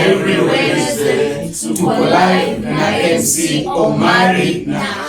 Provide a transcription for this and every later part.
Every Wednesday tuko live na MC Omari Nash.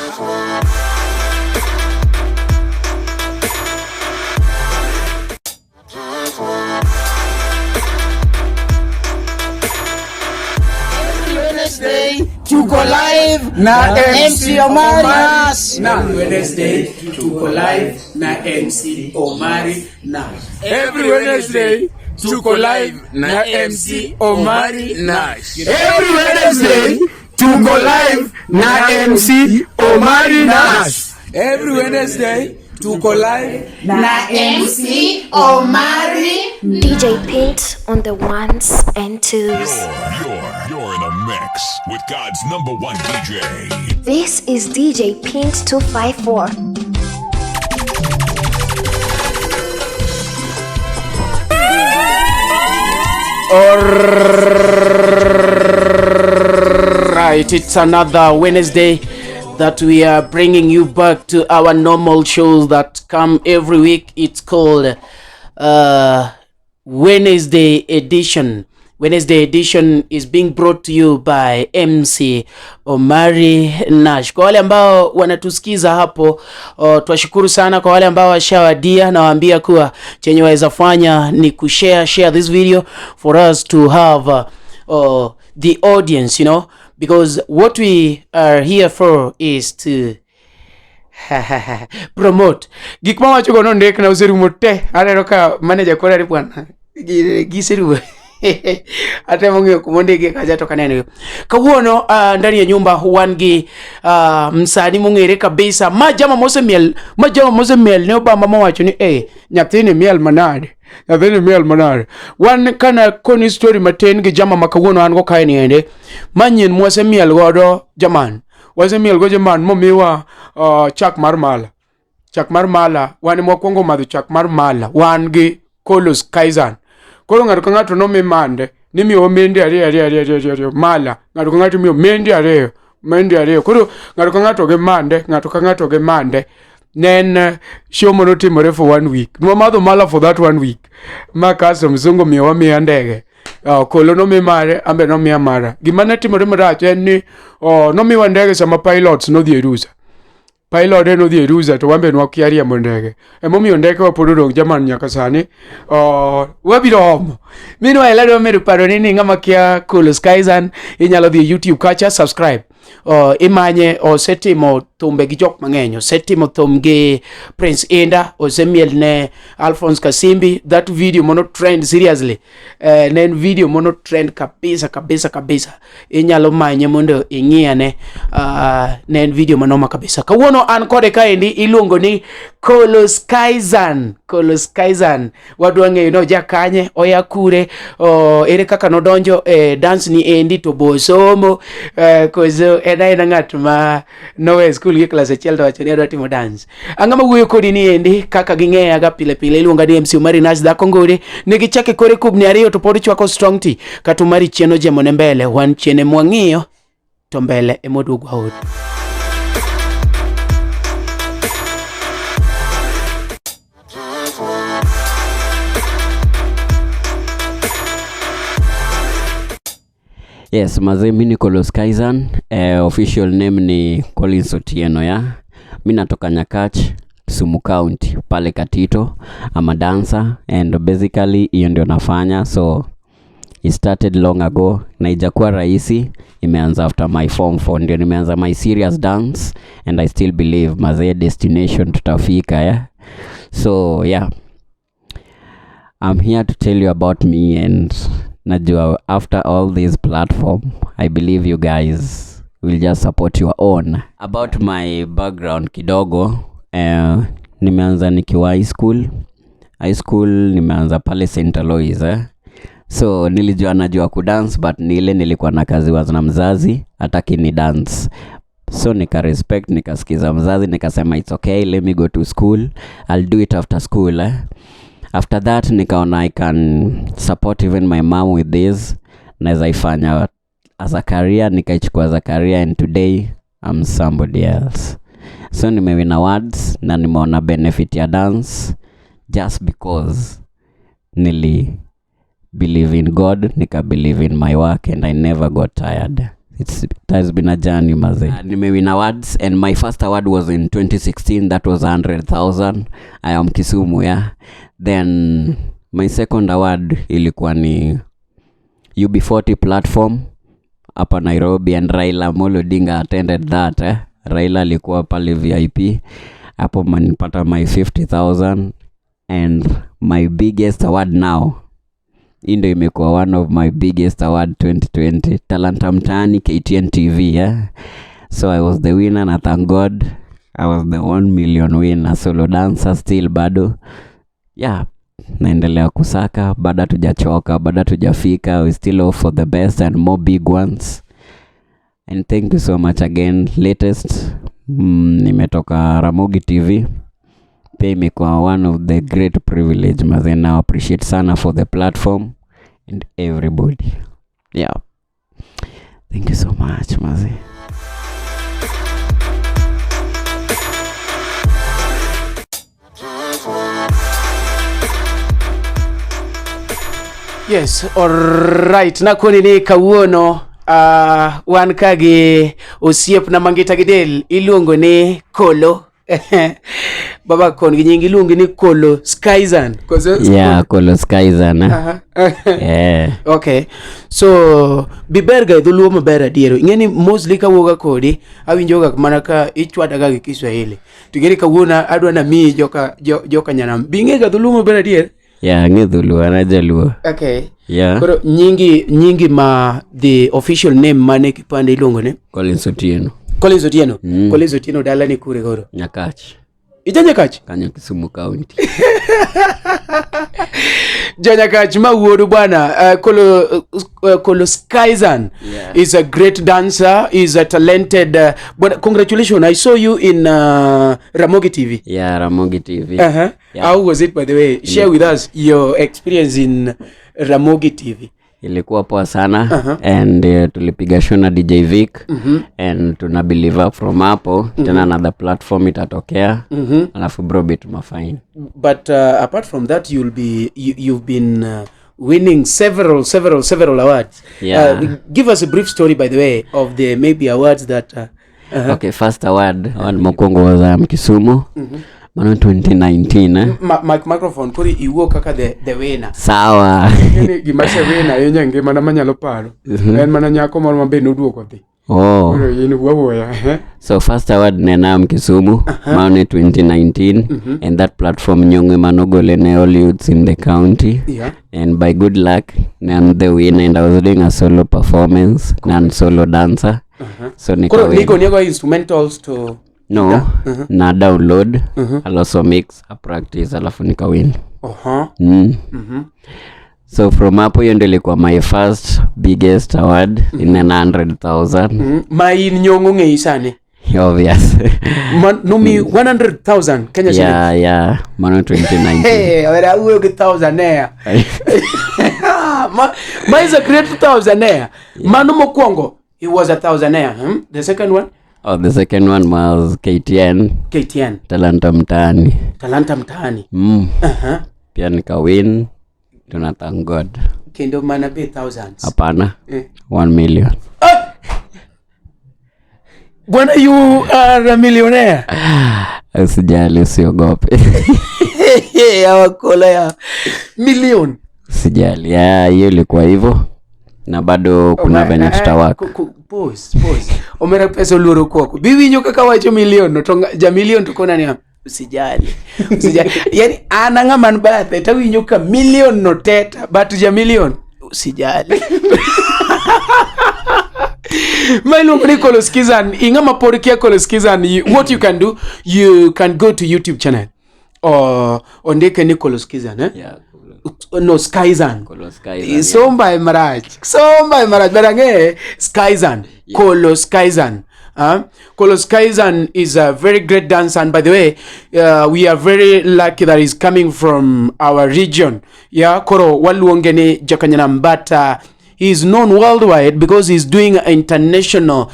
Wednesday tuko live na MC Omari Nash. Every Wednesday tuko live na MC Omari Nash. Every Wednesday tuko live na MC Omari Nash. Every Wednesday tuko live na MC Omari Nash. Every Wednesday tuko live Na MC Omari. DJ Pint on the ones and twos. You're in a mix with God's number one DJ. This is DJ Pint 254. Alright, it's another Wednesday that we are bringing you back to our normal shows that come every week. It's called Wednesday Edition. Wednesday Edition is being brought to you by MC Omari Nash. Kwa wale ambao wanatusikiza hapo, twashukuru sana. Kwa wale ambao washawadia, nawaambia kuwa chenye waweza fanya ni kushare share this video for us to have the audience, because what we are here for is to promote gik mawachogo nondikna oserumo te. Aneno ka manager kora ni bwana giserumo. Atemo ng'iyo kumondike kacha to kaneno kawuono. Ndani ya nyumba wan gi msanii mong'ere kabisa ma jama mosemiel, ma jama mosemiel ne Obama mowacho ni nyathini miel manade, nyathini miel manade. Wan kana koni story matin gi jama ma kawuono an go kae ni ende manyien mwasemiel godo jaman, wasemiel go jaman momiwa chak mar mala, chak mar mala. Wan ema wakwongo madho chak mar mala wan gi Kolos Kaisan. Koro ng'ato ka ng'ato nomi mande nimiyowa mende ariyo ariyo ariyo ariyo ariyo mala. Ng'ato ka ng'ato imiyo mende ariyo, mende ariyo. Koro ng'ato ka ng'ato gi mande, ng'ato ka ng'ato gi mande. Ne en show manotimore for one week. Nwamadho mala for that one week ma kasto mzungu miyowa miya ndege. Kolo nomi mare, ambe nomiya mara. Gima ne timore marach en ni nomiwa ndege sama pilots nodhi e rusa. Pilot en odhi e rusa to wan be nwakia riembo ndege. Emomiyo ndekewa pod odong' German nyaka sani. Wabiro omo. Meanwhile, adwa medo paro ni ng'ama kia Kolos Kaisan, inyalo dhi e YouTube kacha, subscribe. Imanye, osetimo thumbe gi jok mang'eny. Osetimo thum gi Prince Inda, osemiel ne Alphonse Kasimbi. That video mono trend seriously. Ne en video mono trend kabisa kabisa kabisa. Inyalo manye mondo ing'iyane. Ne en video manoma kabisa. Kawuono an kode kaendi iluongo ni Kolos Kaisan. Kolos Kaisan. Wadwa ng'eyo ni oja kanye, oya kure, ere kaka nodonjo e dance ni endi, to bo somo, koso en aena ng'at ma nowe skul gi klas achiel to wacho ni adwa timo dance. Ang'ama wuoyo kodi ni endi kaka ging'eyaga pile pile iluonga ni MC Omari Nash dhako ngore. Ne gichake kore kubni ariyo to pod chwako strong tea. Kata Omari chien ojemo ne mbele, wan chien emwang'iyo to mbele emoduogo aod. Yes, mazee, mi ni Kolos Kaisan, official name ni Collins Otieno ya. Mi natoka Nyakach, Kisumu County, pale Katito. I'm a dancer and basically hiyo ndio nafanya, so it started long ago na ijakuwa rahisi. Imeanza after my form 4 ndio nimeanza my serious dance and I still believe, mazee, destination tutafika, yeah? So yeah, I'm here to tell you about me and najua after all this platform I believe you guys will just support your own. About my background kidogo, nimeanza nikiwa high school. High school nimeanza pale St. Alois, eh? So nilijua najua kudance but ni ile nilikuwa na kazi na mzazi hataki ni dance, so nika respect, nikasikiza mzazi, nikasema it's okay, let me go to school, I'll do it after school, eh? After that nikaona I can support even my mom with this, naweza ifanya as a career. Nikaichukua as a career and today I'm somebody else. So nimewin awards na nimeona benefit ya dance just because nili Believe in God, nika believe in my work, and I never got tired. It has been a journey, maze. Nimewin awards, and my first award was in 2016. That was 100,000. I am Kisumu, yeah. Then my second award ilikuwa ni UB40 platform hapa Nairobi, and Raila Amolo Odinga attended that, eh. Raila alikuwa pale VIP hapo, manipata my 50,000. And my biggest award now, hii ndio imekuwa one of my biggest award, 2020 Talanta Mtaani KTN TV, yeah? So I was the winner, na thank God I was the 1 million winner, solo dancer. Still bado, yeah, naendelea kusaka, bado hatujachoka, bado hatujafika. We still hope for the best and more big ones, and thank you so much again. Latest, nimetoka Ramogi TV pia, imekuwa one of the great privilege, maze. Now appreciate sana for the platform and everybody. Yeah, thank you so much, maze. Yes, alright. Nakoni ni kawuono wan ka gi osiepna mangita gi del iluongo ni Kolo. Baba kon gi nying iluongi ni Kolo Skyzan. Koso? Yeah, Kolo Skyzan, eh? Aha. Yeah. Okay. So biber ga e dholuo maber adier. Ing'e ni mostly kawuoga kodi awinjoga mana ka ichwadaga gi Kiswahili. To ing'e ni kawuono adwa namiyi joka nyanam. Be ing'e ga dholuo maber adier? Yeah, ang'e dholuo, an ajaluo. Okay. Yeah. Koro nyingi ma the official name mane kipande iluongo ni? Collins Otieno. Collins Otieno. Mm. Collins Otieno, dala ni kure koro? Nyakach. Ija Nyakach? Kanyo Kisumu County. Janyakach ma wuodu bwana, Kolo Skyzan is a great dancer, is a talented bwana. Congratulations, I saw you in Ramogi TV. Yeah, Ramogi TV. Yeah. How was it, by the way? Share with us your experience in Ramogi TV. Ilikuwa poa sana and tulipiga show na DJ Vic and tuna believe up from hapo tena another platform itatokea, alafu bro bit mafine. But apart from that, you've been winning several, several, several awards. Yeah. Give us a brief story, by the way, of the maybe awards that Okay, first award mokwongo was Kisumu, mano 2019, eh? Microphone koro iwuo kaka the winner. Sawa. Ni gima asewin ahinya e ngimana manyalo paro en mana nyako moro ma be noduogo dhi. Oh. Koro in wuawuoya, eh? So first award ne nam Kisumu, mano ne 2019, and that platform Nyong'o manogole ne all youths in the county. And by good luck ne an the winner, and I was doing a solo performance, ne an solo dancer, so Koro nikawin. nigo nigo instrumentals to No, na download, aloso mix, a practice, alafu nikawin. So from hapo, hiyo ndio ilikuwa my first biggest award in an 100,000. Ma in Nyong'o ng'eyi sani. Obvious. Ma nomi 100,000 Kenya shillings. Yeah, mano 2019. Hey, awera awuoyo gi thousandaire. Ma is a great thousandaire. Mano mokwongo, he was a thousandaire. Hmm? The second one? Oh, the second one was KTN. KTN. Talanta Mtaani. Talanta Mtaani. Pia nikawin, tuna thank God. Kendo mana be thousands? Hapana. Eh. 1 million. Bwana, you are a millionaire. Usijali, usiogope. Awakola ya million. Usijali, yeah, hiyo ilikuwa hivyo na bado kuna venye tutawaka. Pause, pause. Omera pesa oluoro kwako. Biwinjo kaka wacho million no to ja million to kona niya usijali. Usijali. Yani an ang'ama man bathe tawinjo ka million no teta, but ja million usijali. Ma iluongo ni Kolo Skizan. Ing'ama pod kia Kolo Skizan, what you can do, you can go to YouTube channel. Or ondike ni Kolo Skizan, eh? Yeah. No, Skyzan. Kolo Skyzan, yeah. Somba e marach, somba e marach, but ang'e Skyzan. Kolo Skyzan. Kolo Skyzan is a very great dancer, and by the way, we are very lucky that he's coming from our region. Yeah, koro waluonge ni Jakanyanam, but He is known worldwide because he's doing international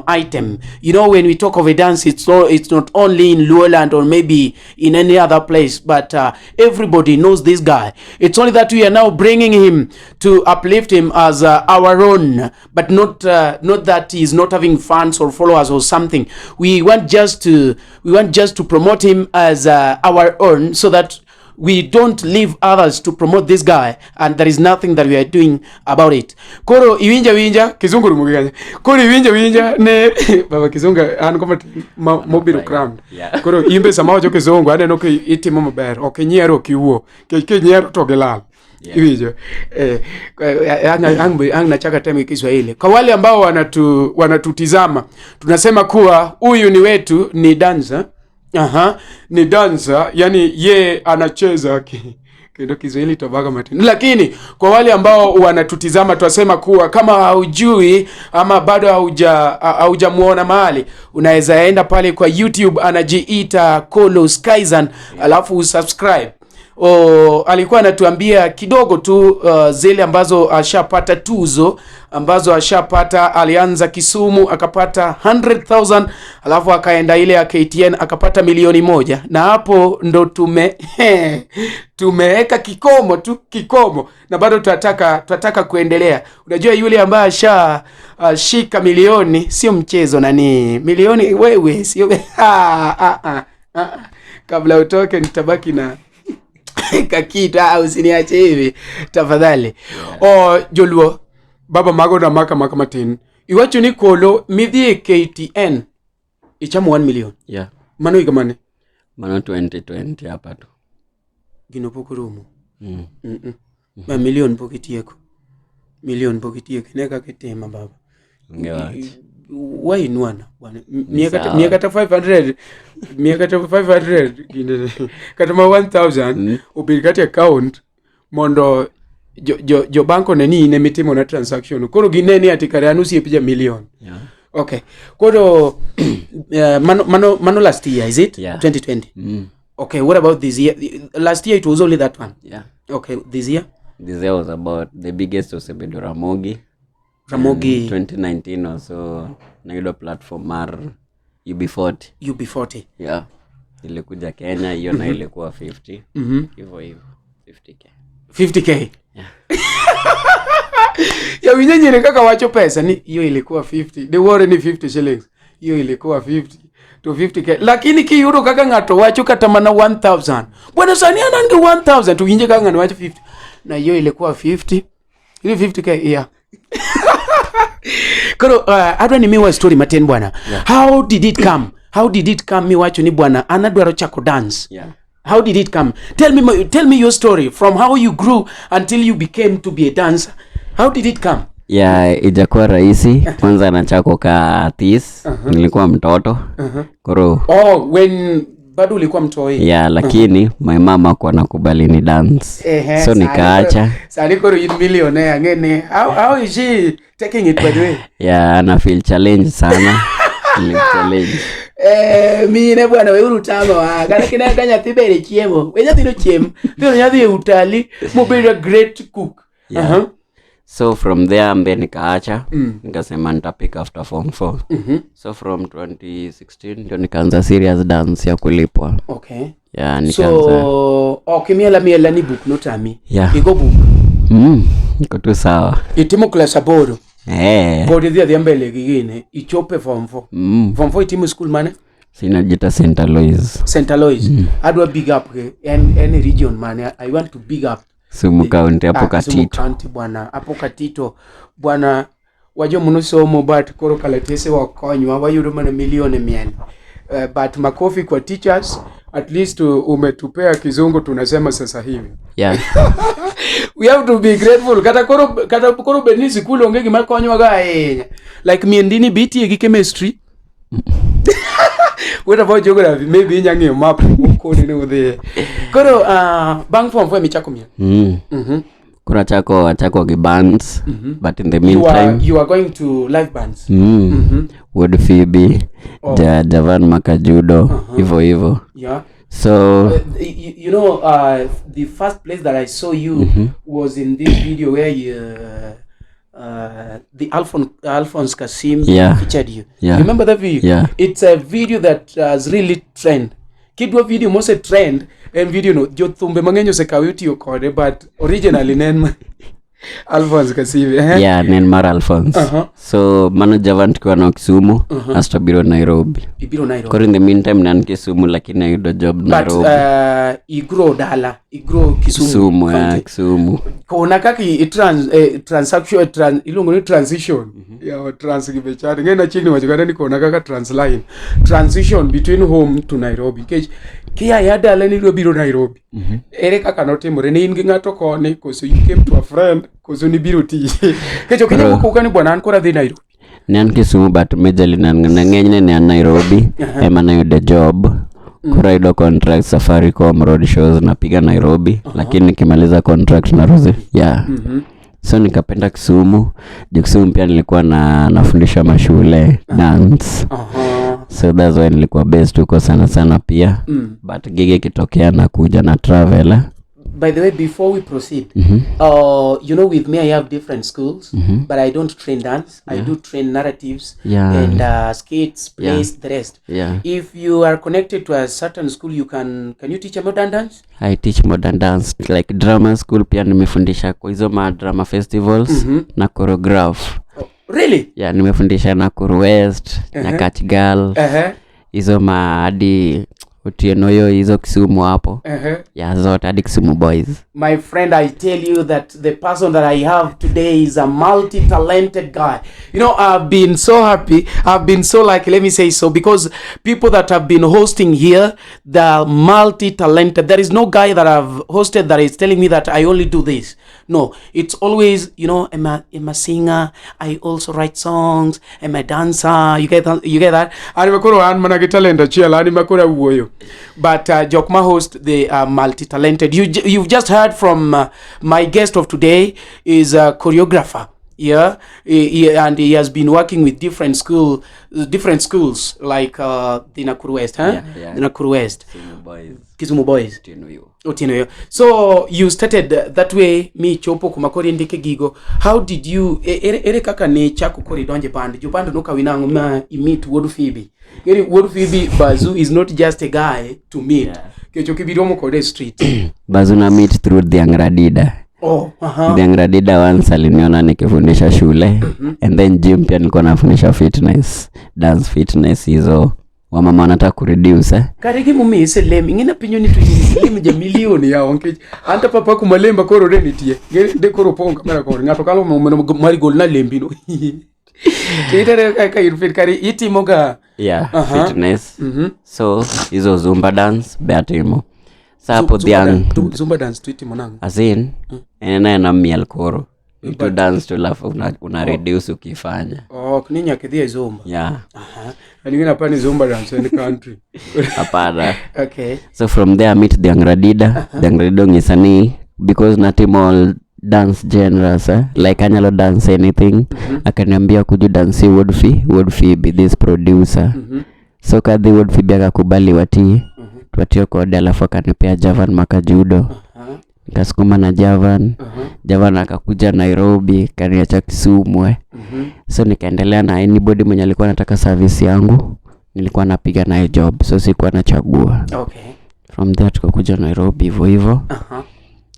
item. You know, when we talk of a dance, it's not only in Luoland or maybe in any other place, but everybody knows this guy. It's only that we are now bringing him to uplift him as our own, but not that he's not having fans or followers or something. We want just to promote him as our own, so that we don't leave others to promote this guy, and there is nothing that we are doing about it. Koro iwinja winja kizungu rumo gi kanye. Koro iwinja winja ne baba kizungu an go matin mobiro crammed. Koro imbe sama wacho kizungu aneno ka itimo maber, ok inyiero, ok iwuo. Nikech kinyiero to gilal. Iwinjo? Eh, ang nachaka teme Kiswahili. Kwa wale ambao wanatutizama, tunasema kuwa huyu ni wetu, ni dancer. Aha, ni dancer, yani ye anacheza kendo Kiswahili tobaga matin. Lakini kwa wale ambao wanatutizama twasema kuwa kama haujui ama bado haujamuona mahali, unaweza enda pale kwa YouTube, anajiita Kolo Skyzan, alafu usubscribe. O, alikuwa anatuambia kidogo tu zile ambazo ashapata, tuzo ambazo ashapata. Alianza Kisumu akapata 100,000, alafu akaenda ile ya KTN akapata 1 milioni, na hapo ndo tumeweka kikomo tu, kikomo, na bado tunataka kuendelea. Unajua yule ambaye asha shika milioni sio mchezo, nani milioni wewe sio. Ah, ah, ah, ah. Kabla utoke nitabaki na kakitu, usiniache hivi tafadhali. O joluo baba mago na maka maka matin iwacho ni kolo midhi e KTN ichamo 1 million. Mano higa mane? Mano 2020 hapa tu. Gino pok orumo. Ma million pok itieko, million pok itieko, ine kaka itima baba. Onge wach. Wainwana bwana. Miya kata Sawa. Miya kata 500, miya kata 500 gine, kata ma 1000 obed kata e account mondo jo bank one ni in emitimo na transaction, koro gine ni ati kare an osiep ja million. Okay, koro mano last year, is it? Yeah. 2020. Okay, what about this year? Last year it was only that one. Yeah. Okay, this year? This year was about the biggest osebedo Ramogi. Ramogi. And 2019 also nayudo platform mar UB40. UB40. Yeah. Ilikuja Kenya hiyo na ilikuwa 50. Hivyo hivyo 50K. 50K. Ya winye nyiri kaka wacho pesa ni hiyo ilikuwa 50, de wore ni 50 shillings, hiyo ilikuwa 50 to 50K, lakini kiyudo kaka ng'ato wacho kata mana 1000, bwana, sani an an gi 1000, to winje kaka ng'ato wacho 50 na hiyo ilikuwa 50, ile 50K, yeah. Koro adwa ni miwa story matin bwana. How did it come? How did it come miwacho ni bwana an adwaro chako dance? How did it come? Tell me your story from how you grew until you became to be a dancer. How did it come? Yeah, ijakuwa rahisi. Kwanza nachako ka this nilikuwa mtoto koro. Oh, when bado ulikuwa mtoi. Yeah, lakini my mama hakuwa nakubali ni dance. Ehe, so nikaacha. Sani koro in millionaire ngene. How is she taking it, by the way? Yeah, ana feel challenge sana. Feel challenge. Eh, mine bwana weuru tamo wa kata kine ka nyathi ber e chiemo, we nyathi no chiem biro nyathi e utali mobedo a great cook. Yeah. So from there ambe nikaacha, nikasema nitapika after form 4. So from 2016 ndio nikaanza serious dance ya kulipwa. Yeah, nikaanza. So ok miela miela ni buk notami? Yeah. Igo buk? Iko tu sawa. Itimo klas 8? Eh. Pod idhi adhiya mbele gi gine ichope form 4? Form 4 itimo skul mane? Sinajita St. Alois. St. Alois. Adwa big up ke en en region mane? I want to big up. Sumu County hapo. Ah, Kisumu Katito. County bwana, hapo Katito bwana, wajomo somo, but koro kalatese wakonywa wayudo mana milione miel. But makofi kwa teachers, at least umetupea kizungu tunasema sasa hivi. We have to be grateful kata koro bed ni sikul onge gima konyowaga ahinya, like miendini be itiye gi chemistry. What about geography? Maybe inya ng'iyo map mokoni ni udhiye. Koro bang' form four emichako miel? Koro achako gi bands, but in the You are, meantime you are going to live bands? Wuod Phoebe. Oh. Javan Makajudo, hivyo hivyo. So You know, the first place that I saw you was in this video where you, the Alphonse Kasim featured you. Yeah. You remember that video? Yeah. It's a video that has really trend. Kidwa video mose trend en video no jothumbe mang'eny osekawe otiyo kode, but originally ne en Alphonse Kasim, eh? Yeah, ne en mar Alphonse. So mano Javan tukiwa nao Kisumu, asto biro Nairobi. Ibiro Nairobi. Koro in the meantime ne an Kisumu, lakini ayudo job But Nairobi. Igro dala, igro Kisumu. Kisumu, yeah, County. Kisumu. Kona kaka i trans, transaction, iluongo ni transition, yeah, trans gi bechade ng'e nachiegni wacho kata ni kona kaka transline transition between home to Nairobi, nikech kia ya dala ni idwa biro Nairobi, ere kaka notimore? Ne in gi ng'ato koni, koso you came to a friend, koso nibiro tich? Nikech ok inyal wuok ni bwana, an koro adhi Nairobi. Ne an Kisumu, but majorly ne an, ne ng'enyne ne an Nairobi ema nayude job. Koro ayudo contract Safaricom, road shows napiga Nairobi, lakini nikimaliza contract narudi, yeah. So nikapenda Kisumu juu Kisumu pia nilikuwa na nafundisha mashule dance. So that's why nilikuwa based huko sana sana pia, but gig ikitokea nakuja na travel, eh. By the way, before we proceed, you know, with me, I have different schools, but I don't train dance. I do train narratives and skits, plays, the rest. If you are connected to a certain school, you can you teach a modern dance? I teach modern dance, like drama school. Pia nimefundisha kwa hizo ma drama festivals na choreograph. Oh, really? Yeah, nimefundisha Nakuru West, Nyakach Girl, hizo ma hadi Otienoyo, hizo Kisumu hapo. Ya, zote hadi Kisumu Boys. My friend, I tell you that the person that I have today is a multi-talented guy. You know, I've been so happy. I've been so lucky, let me say so, because people that have been hosting here, they're multi-talented. There is no guy that I've hosted that is telling me that I only do this. No, it's always, I'm a singer. I also write songs. I'm a dancer. You get that? You get that? An makoro an mana gi talent achiel, an makoro awuoyo. But jok ma host, they are multi-talented. You've just heard from my guest of today is a choreographer. Yeah, and he has been working with different schools like the Nakuru West, huh? Yeah. The Nakuru West, Kisumu Boys. Kisumu Boys. Otienoyo. Otieno. So you started that way mi chopo kuma koro indike gigo. How did you ere kaka ne chako koro idonje band? Jo band nokawi nang'o ma i meet Wuod Phoebe? Ngeri Wuod Phoebe Bazu is not just a guy to meet. Nikech ok ibi romo kode e street. Bazu na meet through Dhiang Radida. Oh, aha. Dhiang Radida once aliniona nikifundisha shule, and then gym pia nilikuwa nafundisha fitness, dance fitness, hizo wamama wanataka kureduce, eh? Kare gimomiyo iselem ing'e napenjo ni to iselem ja milion yawa, nikech an to papa kuma lemba koro de nitie. Ng'e de koro pong kamera koni ng'ato kalo mondo mari golna lembi no to itere ka in fit kare itimo ga. Yeah, fitness. So hizo zumba dance be atimo sa hapo. Zumba Dhiang Zumba dance to itimo nang'o? As in en aena miel koro to dance to laugh, una reduce ukifanya. Ok ni nyaka idhi e zumba. Yeah. Aha. An ing'e napani zumba dance en country. Hapana. Okay. So from there I meet Dhiang Radida. Dhiang Radida ong'isa ni because natimo dance genres, eh? Like anyalo dance anything. Akaniambia kuju dance Wuod Phoebe, this producer. So kadhi Wuod Phoebe akakubali wati twatio kode, alafu akanipea Javan Makajudo. Nikasukuma na Javan. Javan akakuja Nairobi, kaniacha Kisumu, eh. So nikaendelea na anybody mwenye alikuwa anataka service yangu, nilikuwa napiga naye job, so sikuwa nachagua. From there tukakuja Nairobi hivyo hivyo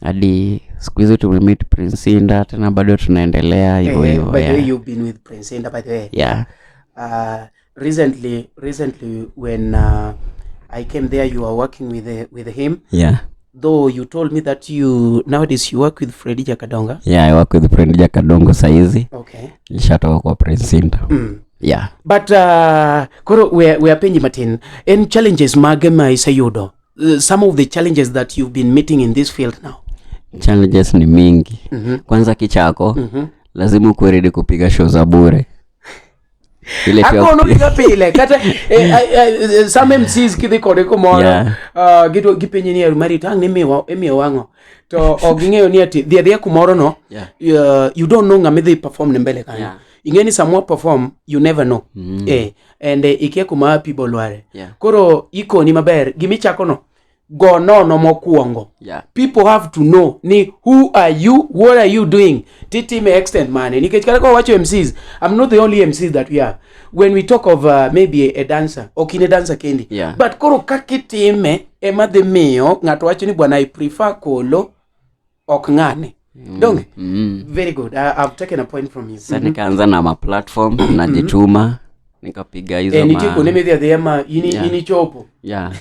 hadi siku hizi tumemeet Prince Inda tena, bado tunaendelea hivyo Eh, hivyo. by the way, you've been with Prince Inda, by the way. Yeah. Recently when I came there, you were working with him. Yeah. Though you told me that you nowadays you work with Freddy Jakadonga. Yeah, I work with Freddy Jakadongo saizi. Nilishatoka kwa Prince Inda. Yeah. But koro we apenji matin en challenges mage ma iseyudo? Some of the challenges that you've been meeting in this field now. Challenges ni mingi. Kwanza kichako, lazima ukuwe ready kupiga show za bure. Ile tu ya Akono giga pile kata some MCs kidhi kode kumoro, gipenji ni mari tang' ni imiyo wang'o to ok ging'eyo ni ati dhi adhiya kumoro no. You don't know ng'ama idhi perform ne mbele kanyo. Ing'e ni samwa perform, you never know, and ikia kuma pi bo lware. Koro ikoni maber gimichako no. Go nono mokwongo. People have to know ni who are you, what are you doing, titime extent mane, nikech kata ka wawacho MCs, I'm not the only MCs that we have. When we talk of maybe a dancer, ok in a dancer kendi. But koro kaka itime ema dhi miyo ng'ato wacho ni, "Bwana, I prefer Kolo, ok ng'ane." Donge? Mm. Very good. I've taken a point from you. Sasa nikaanza na ma platform, najituma, nikapiga hizo Eh, nitie ma kuonde midhi adhiya ma in inichopo. Yeah,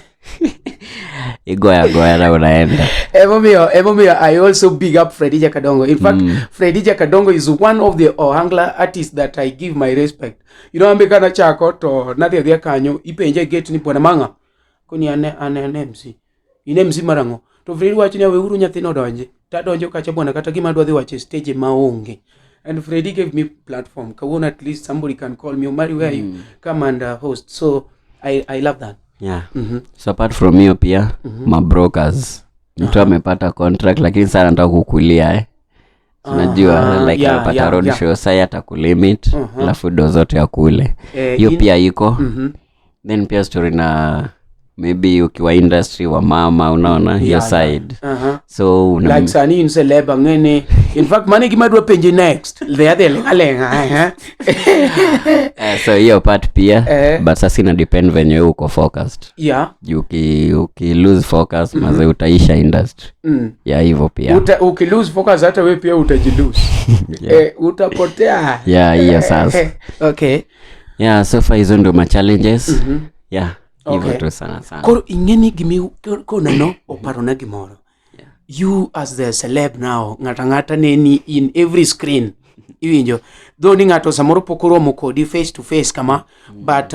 igoya goya na unaenda. Emomiyo I also big up Freddy Jakadongo. In fact, Freddy Jakadongo is one of the Ohangla artists that I give my respect. Ambe kana chako to nadhi adhiya kanyo, ipenje e gate ni, "Bwana mang'a?" Koni an MC. "In MC marang'o?" To Freddy wacho ni, "Weuru nyathino odonji." Tadonjo kacha, bwana, kata gima adwa dhi wacho e stage maonge. And Freddy gave me platform. Kawuono at least somebody can call me, "Omari, where are you? Come and host." So I love that. Yeah. So apart from hiyo pia, mabrokers, mtu amepata contract lakini sana anataka kukulia, eh. Unajua, like amepata road show, sai atakulimit, alafu do zote akule. Eh, Hiyo pia iko. Then pia story na maybe ukiwa industry wa mama, unaona hiyo side. So una Like sani in celeb ang'eni. In fact, mano e gima adwa penji next. Dhi adhi ling'a ling'a. Eh, so hiyo part pia. Eh. But sasa ina depend venye wewe uko focused. Juu uki lose focus, maze, utaisha industry. Ya, hivyo pia. Uki lose focus, hata we pia utajilose. Eh, utapotea. Yeah, hiyo sasa. Yeah, so far hizo ndio ma challenges. Yeah, hivyo tu sana sana. Koro ing'eni gimi konano oparona gimoro. You as the celeb now, ng'ato ang'ata neni in every screen. Iwinjo. Though ni ng'ato samoro pok oromo kodi face to face kama, but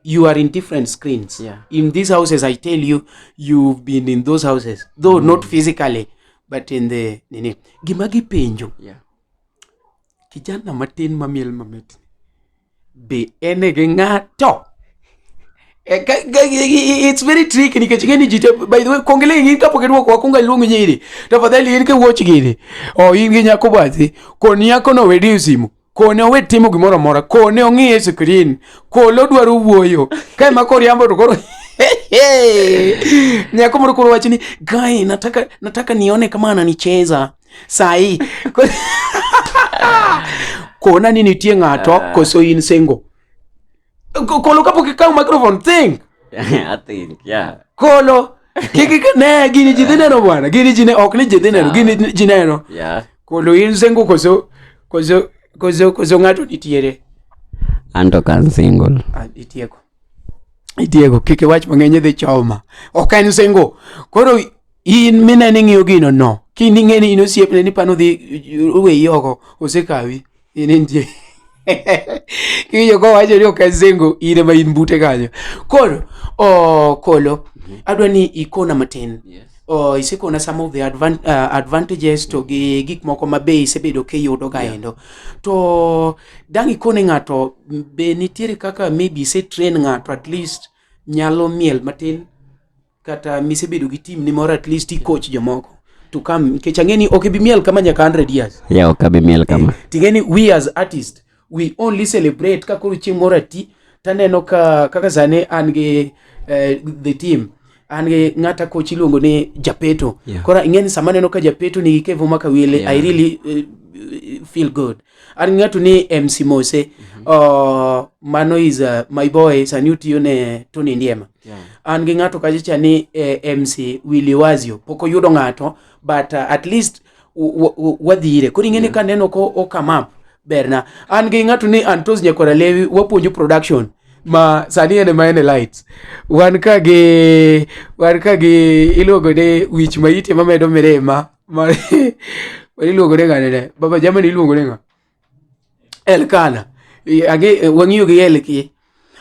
you are in different screens. In these houses, I tell you, you've been in those houses. Though not physically, but in the nini. Gima gipenjo. Kijana matin mamiel mamit. Be en gi ng'ato? Eh, it's very tricky nikech ing'e ni ji te, by the way, kongele in kapok idwoko, wakwongo iluong nyiri. Tafadhali, in kiwuoch gini o in gi nyako bathi, kon nyako no we diyo simu, kone owe timo gimoro amora, kone ong'i e screen, kolo dwaro wuoyo ka ema koriambo to koro nyako moro koro wacho ni, "Guy, nataka nione kama ananicheza sahi." Kona ni nitie ng'ato koso in single? Kolo, kapok ikawo microphone, think. I think, yeah. Kolo kik ne gini ji dhi neno, bwana, gini ji ne ok ni ji dhi neno gini, ji neno. Kolo, in single koso ng'ato nitiere? Anto kan single. Ah, itieko, itieko, kik iwach mang'eny, idhi choma. Ok en single. Koro in minene ing'iyo gino no kin ing'e ni in osiepne ni pano dhi weyi oko, osekawi, in intie kiwinjo kowacho ni ok en single, in ema in bute kanyo. Koro o Kolo, adwa ni ikona matin. O isekona some of the advantages to gi gik moko ma be isebedo kiyudo gaendo, to dang' ikone ng'ato be nitiere kaka maybe ise train ng'ato at least nyalo miel matin, kata misebedo gi team ni moro, at least i coach jomoko to come, nikech ang'e ni ok ibi miel kama nyaka 100 years. Yeah, ok abi miel kama. Ting'e ni we as artist, we only celebrate ka koro chieng' moro ati taneno ka kaka sani an gi the team, an gi ng'ata coach iluongo ni Japeto. Koro ing'e ni sama aneno ka Japeto nigi Kevo Makawile, I really feel good. An gi ng'ato ni MC Mose, mano is my boy, sani otiyo ne Tony Ndiema. An gi ng'ato kacha cha ni MC Willy Wazio, pok oyudo ng'ato, but at least wadhi ire. Koro ing'e ni kaneno ko o come up, berna. An gi ng'ato ni Antos Nyakwara Lewi, wapuonjo production ma sani en ema en e lights. Wan ka gi iluongo ni wich maite mamedo mirima ma iluongo ni ng'ane ne baba jamani, iluongo ni ng'a, Elkana. Ang'e wang'iyo gi Elki.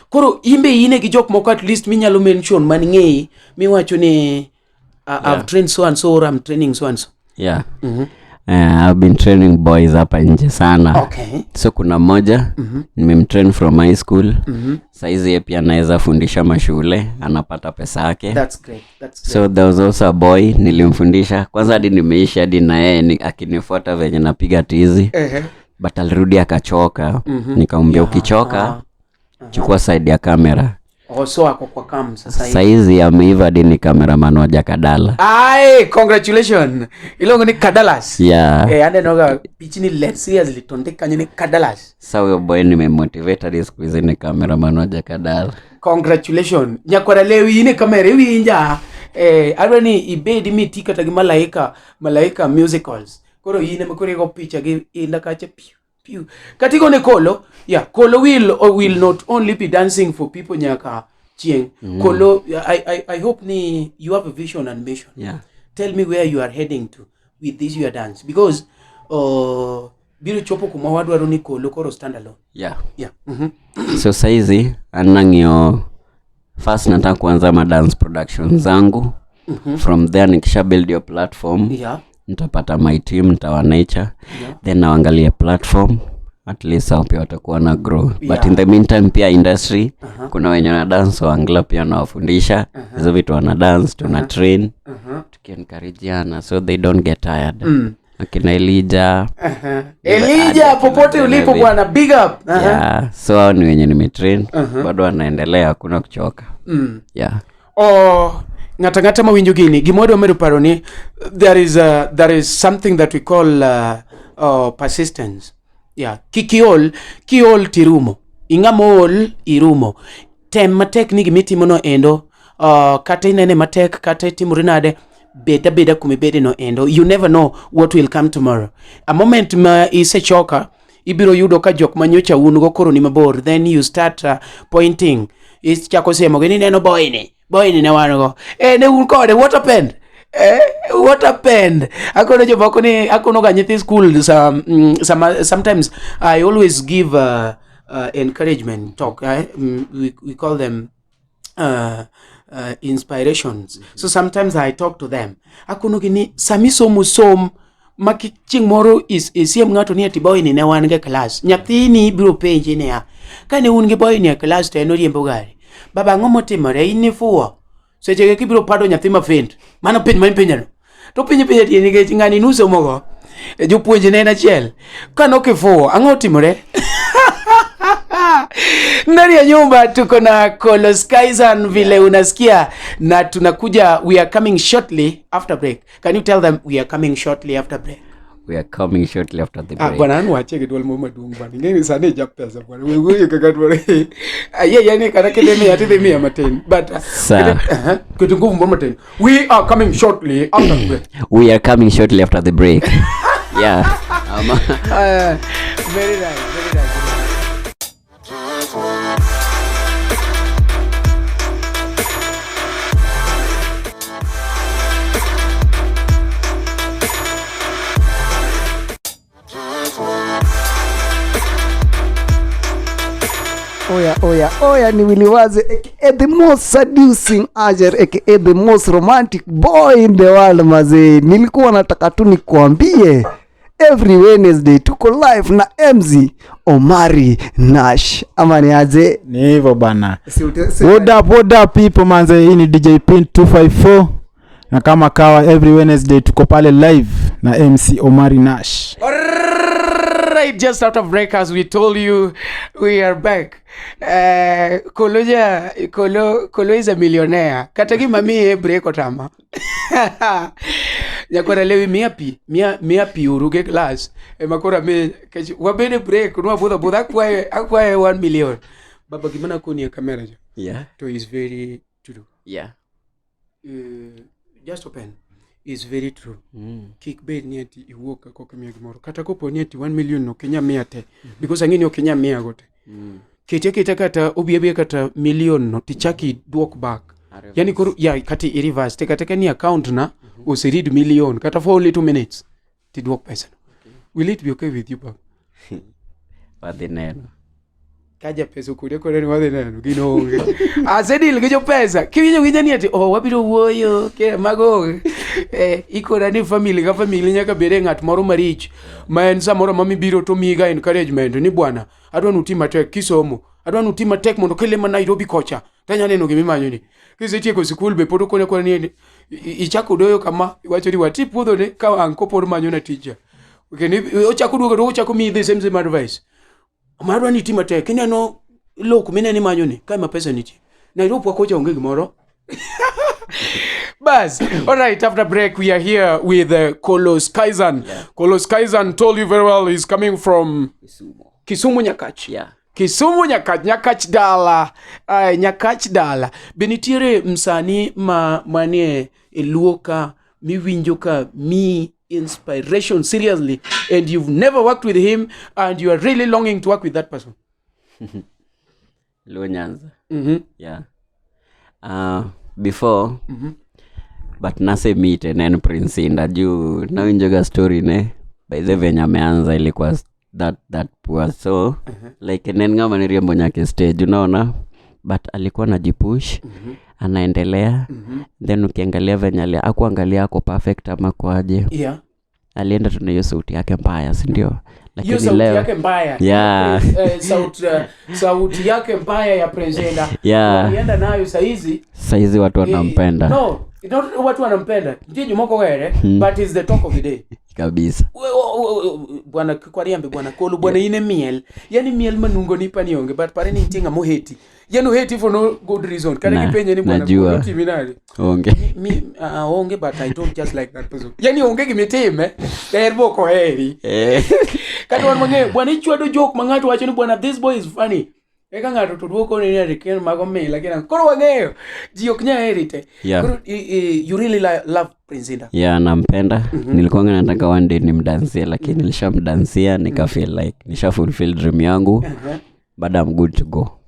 Koro imbe ine gi jok moko at least minyalo mention man ng'eyi miwacho ni, "I've trained so and so," or, "I'm training so and so"? Yeah. I've been training boys hapa nje sana. So kuna mmoja nimemtrain from high school. Saizi ye pia anaweza fundisha mashule, anapata pesa yake. That's great. That's great. So there was also a boy nilimfundisha kwanza hadi nimeisha hadi na yeye akinifuata venye napiga tizi. But alirudi akachoka. Nikamwambia, "Ukichoka, chukua side ya kamera." Oh, so ako kwa kam sasa hivi. Saizi ameiva hadi ni cameraman wa Jakadala. Ai, congratulations. Iluongo ni Kadalas. Yeah. Eh, aneno ga pichni ler seriously to ndik kanyo ni Kadalas. Sa huyo boy nimemotivate hadi siku hizi ni cameraman wa Jakadala. Congratulations. Nyakwara lewi in e kamera iwinja. Eh, adwa ni ibed miti kata gi Malaika, Malaika musicals. Koro in ema koro igo picha gi inda kacha piu piu. Kata igone Kolo, yeah, Kolo will or will not only be dancing for people nyaka chieng. Kolo, I hope ni you have a vision and mission. Yeah. Tell me where you are heading to with this your dance because biro chopo kuma wadwaro ni Kolo koro stand alone. Yeah. Yeah. So saizi anang'io first nataka kuanza ma dance production zangu. From there nikisha build your platform nitapata my team, nitawa nature. Then naangalia platform at least hao pia watakuwa na grow. But in the meantime pia industry kuna wenye wana dance waangla pia nawafundisha hizo vitu wana dance tuna train tukiencourageana so they don't get tired. Akina Elijah. Elijah popote ulipo bwana, big up. Yeah, so hao ni wenye nimetrain bado wanaendelea, hakuna kuchoka. Yeah. Oh, ng'ato ang'ata mawinjo gini gima wadwa medo paro ni there is something that we call persistence. Yeah, kik iol, kiol tirumo, ing'ama ool irumo. Tem matek ni gimitimo no endo kata inene matek kata itimori nade, bed abeda kumibede no endo. You never know what will come tomorrow. A moment ma isechoka ibiro yudo ka jok manyocha un go koro ni mabor, then you start pointing, ichako siemo gi ni neno boy ni, boy ni ne wan go, eh, ne un kode, what happened? Eh, what happened? Akono jomoko ni akono ga nyithi school sometimes I always give encouragement talk, eh? We call them inspirations. So sometimes I talk to them, akono gi ni sami somo som ma kik chieng' moro isiem ng'ato ni ati boy ni ne wan go e klas. Nyathini biro penji niya, kane un gi boy ni e klas to en oriembo gari, baba ang'o motimore, in ifuwo sechego kibiro pado nyathi ma faint, mano penj ma ipenjano to penjo penjo tie nikech ng'ani nusomogo. Eh, jopuonj ne en achiel kano kifuwo ang'o otimore. Ndani ya nyumba tuko na Kolo Skyzan vile unasikia, na tunakuja, we are coming shortly after break. Can you tell them we are coming shortly after break? We are coming shortly after the Ah, break. bwana an wache gi duol moro maduong' bwana, ing'e sani ija pesa bwana, we wuoyo kaka dwaro ayie yani kata kidhi miya tidhi miya matin but Sawa. Ket nguvu moro matin, we are coming shortly after the break. We are coming shortly after the break. Yeah. Very nice, very nice. Oya, oya, oya, ni Willy Waze aka the most seducing Ajer aka the most romantic boy in the world mazee. Nilikuwa nataka tu nikuambie every Wednesday tuko live na MC Omari Nash. Ama ni aje? Ni hivyo bana. Si What up, what up people manze, hii ni DJ Pin 254 na kama kawa every Wednesday tuko pale live na MC Omari Nash. Alright, just out of break as we told you, we are back. Kolo ja, Kolo, Kolo is a millionaire. Kata gima miye break otama. Nyakwara lewi miya pi, miya pi uru ge glass. Ema koro mi, kech, wabede break, nwa budho budho, akwaye 1 million. Baba gima nakoni e kamera ja. To is very true. Just open. Is very true. Kik bed ni ati iwuok ka koka miya gimoro. Kata kopo ni ati 1 million no ok inyal miya te. Because ang'e ni ok inyal miya go te. Kete aketa kata obi abiya kata million no tichak iduok back. Yani koro ya kata i reverse tek ateka ni account na oseread million kata for only 2 minutes tiduok pesa no. Will it be okay with you, baba? Wadhi neno. Kaja pesa okure kore ni wadhi neno gino onge. Asedil gi jopesa. Kiwinjo winja ni ati oh wabiro wuoyo ke mago onge. Eh, ikora ni family ka family nyaka bede ng'at moro marich ma en samoro ma mibiro to miyi ga encouragement ni bwana adwa nuti matek kisomo, adwa nuti matek mondo kele ma Nairobi kocha tanya neno gimimanyo ni kisetieko sikul be pod okone kone ni ichako doyo kama iwacho ni wati puodho ne ka anko pod manyo na tija kendo ochako duogo to ochako miyi the same same advice madwa ni ti matek ineno lo kumineno imanyo ni kae ma pesa nitie. Nairobi wakocha onge gimoro. Bas. All right, after break, we are here with Kolos Kaisan. Yeah. Kolos Kaisan told you very well he's coming from Kisumu. Kisumu Nyakach. Yeah. Kisumu Nyakach, Nyakach dala. Ay, Nyakach dala. Be nitiere msanii ma manie e Luo ka miwinjo ka mi inspiration seriously, and you've never worked with him and you are really longing to work with that person? Luo Nyanza. Yeah. Before but nase meet ne en Prince Indah juu nawinjoga story ne by the venye ameanza ilikuwa that poor, so like ne en ng'ama ne riembo nyaka e stage, unaona, but alikuwa anajipush, anaendelea. Then ukiangalia venye akuangalia ako perfect ama kwaje, alienda tu na hiyo sauti yake mbaya, si ndio? Hiyo Lakini sauti leo yake mbaya. Yeah. Sauti yake mbaya ya Prince Indah. Alienda nayo saizi. Saizi watu wanampenda. No, not watu wanampenda. Ndiye jomoko ohere, but is the talk of the day. Kabisa. Bwana kwariambe bwana Kolo bwana ine miel. Yani miel manungo ni pani onge, but pare ni nitie ng'ama oheti. Yani oheti for no good reason. Kata kipenje ni bwana najua. Kolo timi nade? Onge. Mi onge, but I don't just like that person. Yani onge gimitime. Ber bok oheri. Kata wan mang'eyo bwana ichwado joke ma ng'ato wacho ni bwana this boy is funny. Eka ng'ato to duoko ni ni ken mago mila kina. Koro wang'eyo ji ok nyal heri te. Koro you really love Prince Indah. Yeah, nampenda. Nilikuwa nataka one day nimdansie, lakini nilishamdansia nika feel like nisha fulfill dream yangu. But I'm good to go.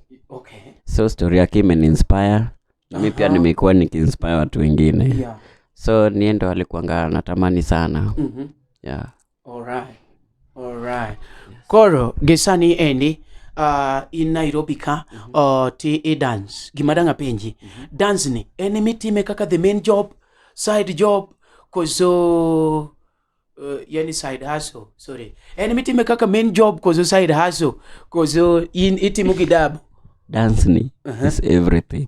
So story yake imeninspire. Na mi pia nimekuwa nikiinspire watu wengine. So niye ndo alikuanga natamani sana. Yeah. All right. All right. Koro gi sani endi in Nairobi ka ti i dance. Gima dang' apenji. Dance ni en emitime kaka the main job, side job, koso yani side hustle, sorry. En emitime kaka main job koso side hustle, koso in itimo gi dabo. Dance ni is everything.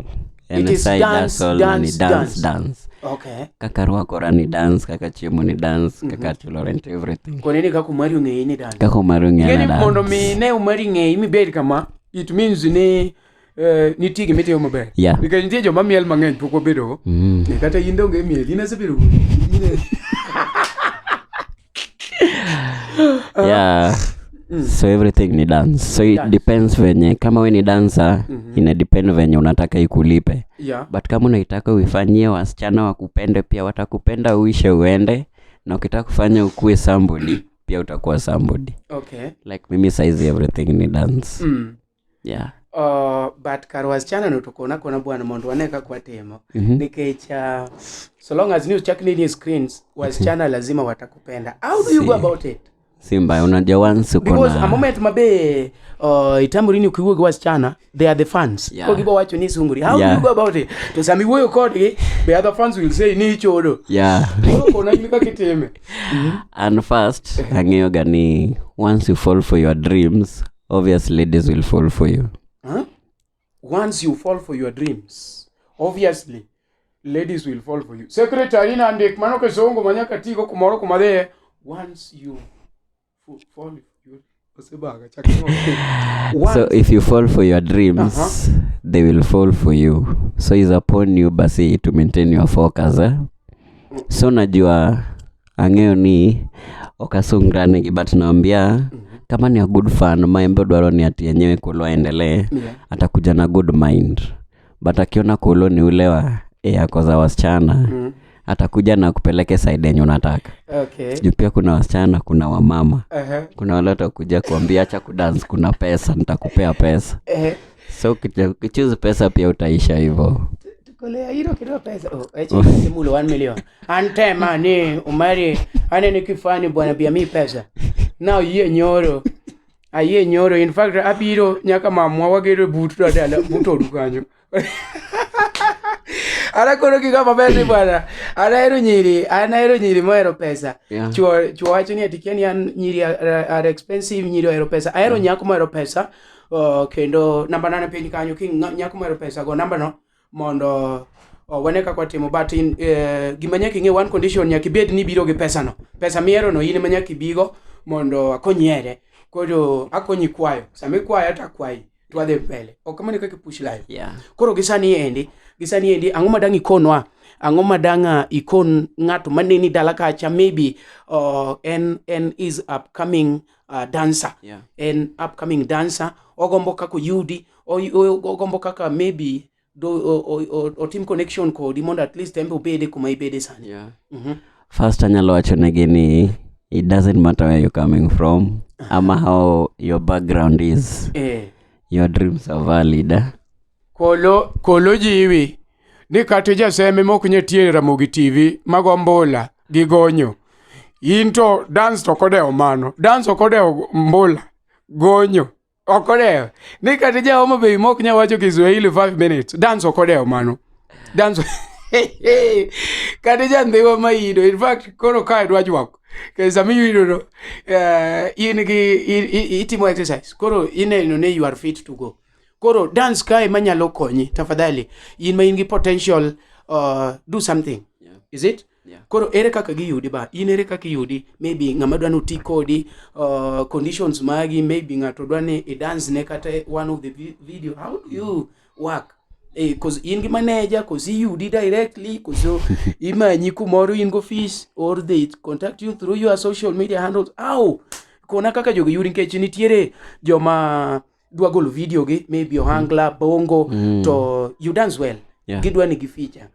It En is side dance, hustle na ni dance, dance, dance. Dance. Kaka rwakora ni dance, kaka chiemo ni dance, kaka chulo rent, everything. Koneni kaka Omari ong'eyi ni dance. Kaka Omari ong'eya Ng'eni na mondo dance. mi ne Omari ng'eyi mibed kama, it means ni nitie gimitimo maber. Nikech nitie joma miel mang'eny pok wabedogo. Kata in donge imiel, in asebedo Yeah. So everything ni dance. So it Dance. depends venye kama we ni dancer, ina depend venye unataka ikulipe. But kama unaitaka uifanyie wasichana wakupende, pia watakupenda uishe uende, na ukitaka kufanya ukue somebody pia utakuwa somebody. Like mimi saizi everything ni dance. Yeah. But kar wasichana no to kona kona bwana mondo wane kaka watimo. Nikech so long as news chak nini screens, wasichana lazima watakupenda. How do you go Si. about it? Si mbaya, unajua once uko Because na a moment mabe itamori ni ukiwuoyo gi wasichana, they are the fans. Ko gibo wacho ni sunguri. How do you go about it? To sami wuoyo kodgi, the other fans will say ni ichodo. Koro kona in kaka itime. And first, ang'eyo ga ni once you fall for your dreams, obviously ladies will fall for you. Huh? Once you fall for your dreams, obviously ladies will fall for you. Secretary nandik mano kisungu manyaka tigo kumoro kumadhiye. Once you fall you osebaga chak So if you fall for your dreams, they will fall for you. So it's upon you basi to maintain your focus, eh? So najua ang'eyo ni ok asungra negi, but naambia kama ni a good fan ma embe dwaro ni ati yenyewe Kolo aendelee, atakuja na good mind, but akiona Kolo ni ule wa ako za wasichana, atakuja na kupeleke side yenye unataka. Juu pia kuna wasichana, kuna wamama, kuna wale watakuja kuambia acha kudance, kuna pesa, nitakupea pesa. So ukichoose pesa pia utaisha hivyo. Kolea hilo kidogo pesa. Oh, echi simulo 1 million. Antema ni Umari ane ni kifani bwana bia mi pesa. Now yie nyoro. Ayie nyoro, in fact abiro nyaka mamwa wagero but dala but odu kanyo. Ara koro gigo maber ni bwana. Anahero nyiri, anahero nyiri mohero pesa. Chuo wacho ni ati kia ni an nyiri are expensive, nyiri ohero pesa. Ahero nyako mohero pesa. Kendo namba nane piny kanyo ki nyako mohero pesa go namba no mondo wane kaka watimo, but in, gima nyaka ing'e, one condition nyaka ibed ni ibiro gi pesa no. Pesa mihero no in ema nyaka ibigo mondo akonyi here. Koro akonyi kwayo. Sama ikwayo to akwayi. To wadhi mbele. Ok kamano e kaka push life. Yeah. Koro gi sani endi ang'o madang' ikonwa, ang'o madang' ikon ng'ato maneni dala kacha, maybe en is upcoming dancer, en upcoming dancer, ogombo kaka oyudi, ogombo kaka maybe do otim connection kodi mondo at least embe obede kuma ibede sani. First anyalo wacho negi ni it doesn't matter where you're coming from ama how your background is, your dreams are valid, eh? Kolo kolo jiwi ni kata jaseme mok nyetie Ramogi TV mago mbula gi gonyo. In to dance to ok odewo mano. Dance ok odewo mbula, gonyo. Ok odewo. Ni kata ja Homa Bay mok nya wacho Kiswahili 5 minutes. Dance ok odewo mano. Dance kata ja Ndhiwa maido. In fact, koro kae dwa jwak. Kendo sama iyudo no, in gi itimo exercise. Koro ineno ni you are fit to go. Koro dance kae manyalo konyi, tafadhali in ma in gi potential, do something. Is it? Yeah. Koro ere kaka giyudi ba in, ere kaka iyudi maybe ng'ama dwa ni oti kodi, conditions magi, maybe ng'ato dwa ni i dance ne kata one of the video, how do you work? 'Cause in gi manager, 'cause iyudi directly, koso imanyi kumoro in go office, or they contact you through your social media handles? How kona kaka jogi yudi, nikech nitiere joma dwa golo video gi maybe ohangla bongo to you dance well, gidwa ni gi feature.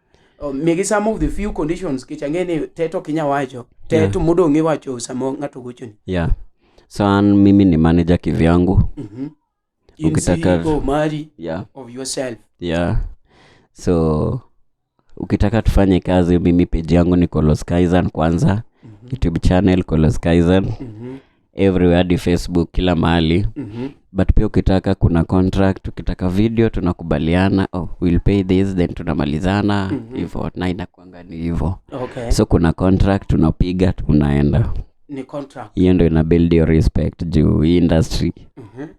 Migi some of the few conditions, kech ang'e ni te to ok inya wacho te, to modong' iwacho sama ng'ato gochoni. Yeah, so an mimi ni manager kivyangu. In Ukitaka- CEO mari of yourself. Yeah, so ukitaka tufanye kazi, mimi page yangu ni Kolos Kaizen kwanza, YouTube channel Kolos Kaizen, everywhere, hadi Facebook, kila mahali. But pia ukitaka, kuna contract, ukitaka video tunakubaliana, "Oh, we'll pay this," then tunamalizana hivo na inakuanga ni hivo. So kuna contract tunapiga, tunaenda. Ni contract. Hiyo ndo ina build your respect, juu hii industry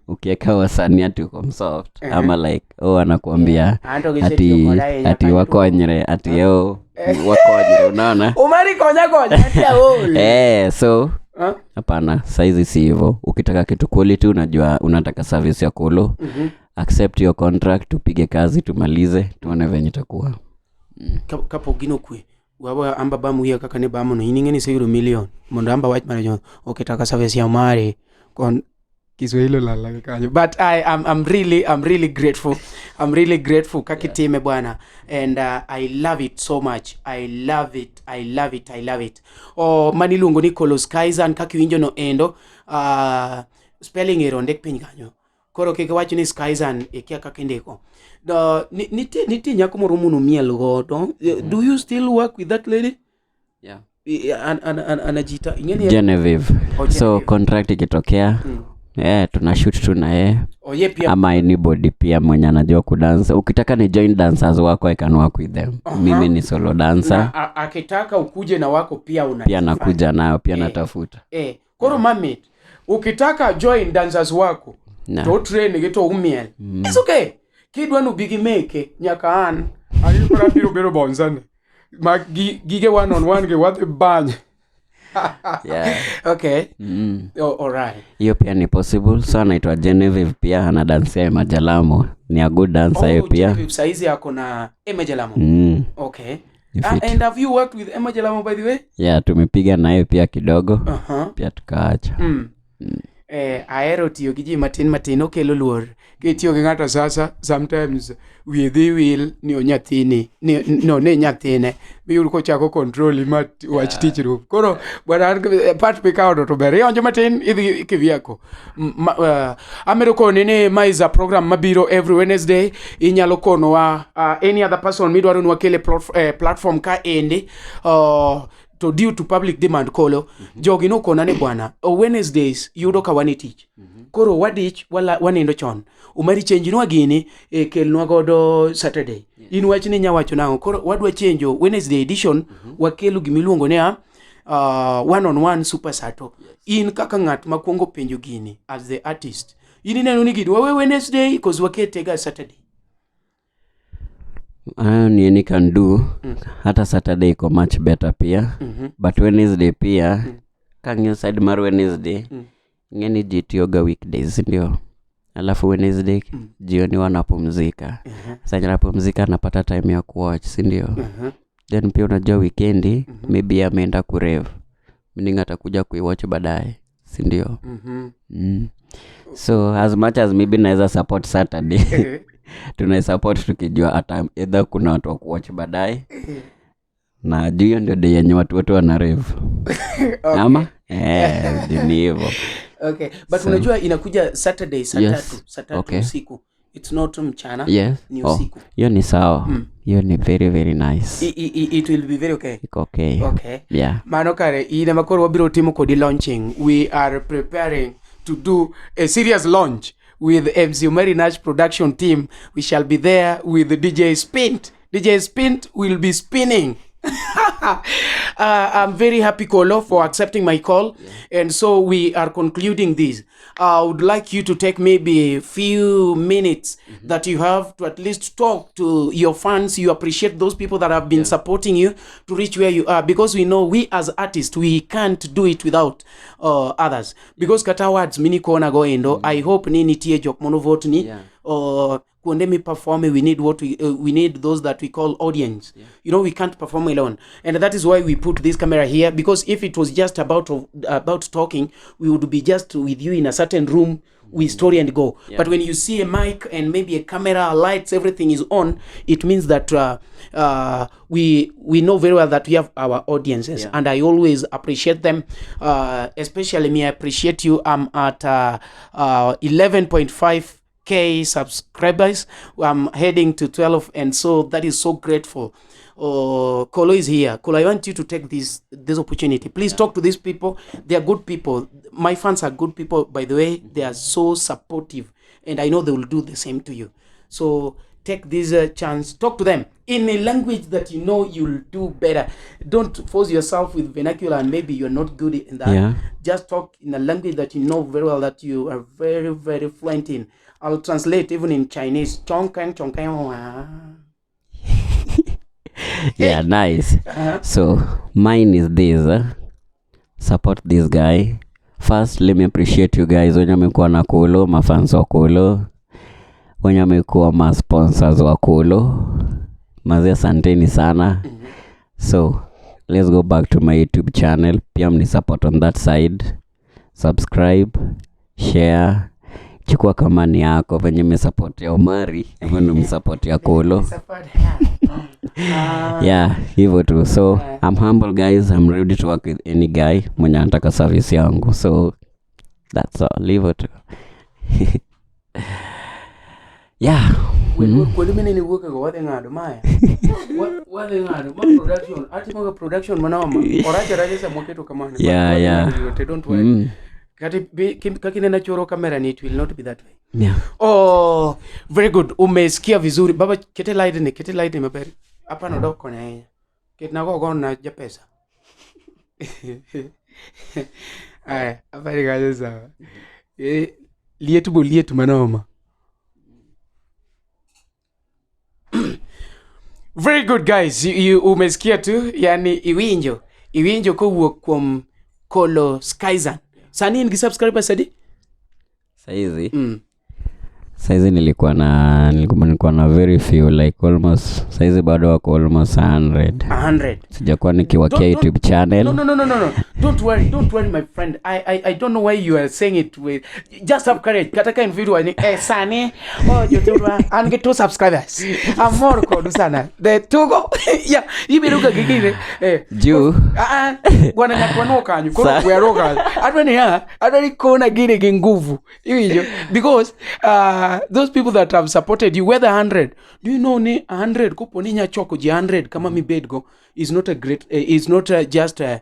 ukiweka wasanii ati uko msoft ama like, oh, anakuambia Anto gisetiyo ati koda ahinya ati kanyo. wakonyre, ati yo wakonyre, unaona? Umari konya konya ati aol. So Huh? hapana, saizi si hivo. Ukitaka kitu quality, unajua unataka service ya kolo, accept your contract, tupige kazi, tumalize, tuone venye itakuwa. Kapok gino kwe wawa amba bamuya kaka ne bamono in ing'e ni iseyudo million mondo amba wach mana jo okitaka service ya mari kon Kiswahili olala gi kanyo, but I am I'm really grateful, I'm really grateful kaka itime bwana, and I love it so much. I love it, I love it, I love it. Oh, mani iluongo ni Kolos Kaizen kaka iwinjo no endo, spelling ero ondik piny kanyo, koro kik iwach ni Skyzan ikia kaka indiko. Nitie nyako moro mono miel godo. Do you still work with that lady? Yeah. Anajita ing'eni? Genevieve. Oh, So Genevieve. contract ikitokea, tuna shoot tu na yeye. Oye pia. Ama anybody pia mwenye anajua kudansa. Ukitaka ni join dancers wako, I can work with them. Mimi ni solo dancer. Na, akitaka ukuje na wako pia una Pia nakuja nayo pia, natafuta. Koro mamit ukitaka join dancers wako to train gi to umiel, it's okay. Kidwa no bi gi meke nyaka an Ayikora biro bedo bonzane. Ma gige one on one gi wadhi bany. Okay. Oh, alright. Hiyo pia ni possible. So anaitwa Genevieve, pia anadansia Majalamo, ni a good dancer hiyo Oh, pia. Genevieve saizi ako na Emma Jalamo. Okay. Ni fit. And have you worked with Emma Jalamo, by the way? Yeah, tumepiga naye pia kidogo, pia tukaacha. Ahero tiyo gi ji matin matin, okelo luor. Kitiyo gi ng'ato sasa, sometimes wiye dhi wil ni onyathini, ni no ne nyathine. Miyud kochako control ma wach tich rum. Koro bwana an part mikawo no to ber. Ionjo matin idhi kivyako. Amedo koni ni ma is a program mabiro every Wednesday. Inyalo konowa any other person midwaro ni wakele platform ka endi. To due to public demand kolo jogi nokona ni bwana, Wednesdays yudo ka wan e tich, koro wadich wala wanindo chon, umari chenjnwa gini e kelnwa godo Saturday. In wach ni nyawacho nang'o? Koro wadwa chenjo Wednesday edition, wakelo gimiluongo ni a one on one super sato. In kaka ng'at makwongo penjo gini as the artist, in ineno ni gini wawe Wednesday cause wakete ga Saturday? Hayo ni any can do. Hata Saturday iko much better pia, but Wednesday pia, kang'iyo side mar Wednesday, ng'eni ji tiyoga weekdays, ndio Alafu Wednesday jioni wanapumzika. Sasa anapumzika, anapata time ya kuwatch, si ndio? Then pia unajua weekendi maybe ameenda kurave, meaning atakuja kuiwatch baadaye, si ndio? Mhm. So as much as maybe naweza support Saturday, tunaisupport tukijua hata either kuna watu wa kuwatch baadaye, na juu hiyo ndio day yenye watu wote wana rave ama ni hivyo. Okay, but unajua inakuja Saturday saa Yes. 3, saa 3 usiku. It's not mchana. Ni usiku. Hiyo ni sawa, hiyo ni very very nice. It will be very okay. Iko okay. Okay. Yeah. Mano kare ine makoro wabiro timo kodi launching. We are preparing to do a serious launch with MC Omari Nash production team. We shall be there with DJ Spint. DJ Spint will be spinning. I'm very happy, Kolo, for accepting my call. And so we are concluding this. I would like you to take maybe a few minutes that you have to at least talk to your fans. You appreciate those people that have been supporting you to reach where you are, because we know we as artists, we can't do it without others. Because kata awards mini kona go endo, I hope ni nitie jok mono vote ni. Kuonde mi perform, we need what we need those that we call audience. We can't perform alone, and that is why we put this camera here, because if it was just about talking, we would be just with you in a certain room we story and go. But when you see a mic and maybe a camera, lights, everything is on, it means that we know very well that we have our audiences. And I always appreciate them, especially me. I appreciate you. I'm at 11.5K subscribers. I'm heading to 12, and so that is so grateful. Kolo is here. Kolo, I want you to take this opportunity. Please talk to these people. They are good people. My fans are good people, by the way. They are so supportive, and I know they will do the same to you. So take this chance. Talk to them in a language that you know you'll do better. Don't force yourself with vernacular, and maybe you're not good in that. Just talk in a language that you know very well, that you are very, very fluent in. I'll translate even in Chinese. Chong kang, chong kang, hua. Yeah, nice. So mine is this, support this guy. First, let me appreciate you guys wenye amekuwa na Kolo, mafans wa Kolo, wenye amekuwa ma sponsors wa Kolo. Mazee, asanteni sana. So let's go back to my YouTube channel. Pia mni support on that side. Subscribe, share. Chukua kama ni yako venye mmesupport ya Omari, hivyo ndio msupport ya Kolo. Yeah, hivyo tu. So I'm humble, guys. I'm ready to work with any guy mwenye anataka service yangu. So that's all, hivyo tu. Yeah. Kuonde minene wuok go wadhi ng'ado maya. Wadhi ng'ado ma production, atimo ga production manoma. Oracho aracha sama waketo kamano. Wadhi ng'ado yote, don't worry. Kati kaka ineno choro camera ni, it will not be that way. Oh, very good. Umesikia vizuri. Baba, kete light ni, kete light ni maber. Hapana, odok koni ahinya. Ketna go gona japesa. Aya, habari kanyo sawa. Liet bo liet manoma. Very good, guys. You umesikia tu, yani iwinjo. Iwinjo kowuok kuom Kolo Skyzan. Sani in gi subscribers adi? Saizi saizi nilikuwa na very few, like almost, saizi bado wako almost 100. 100. Sijakuwa nikiwakia YouTube channel. No, no, no, no, no, no. Don't worry, don't worry, my friend. I don't know why you are saying it with. Just have courage. Kata ka in video ni sani. Oh, joturwa. An gi two subscribers. Amor kodu sana. The two go. Yeah, ibedo ka gigine. Juu Ah, ah. Bwana nyakwa no kanyo. Koro kwero kanyo. Adwa ni ya, adwa ni kona gine gi nguvu. Iwinjo? Because those people that have supported you, whether 100, do you know ni 100 kopo ni nya choko ji 100 kama mibed go is not a great is not just a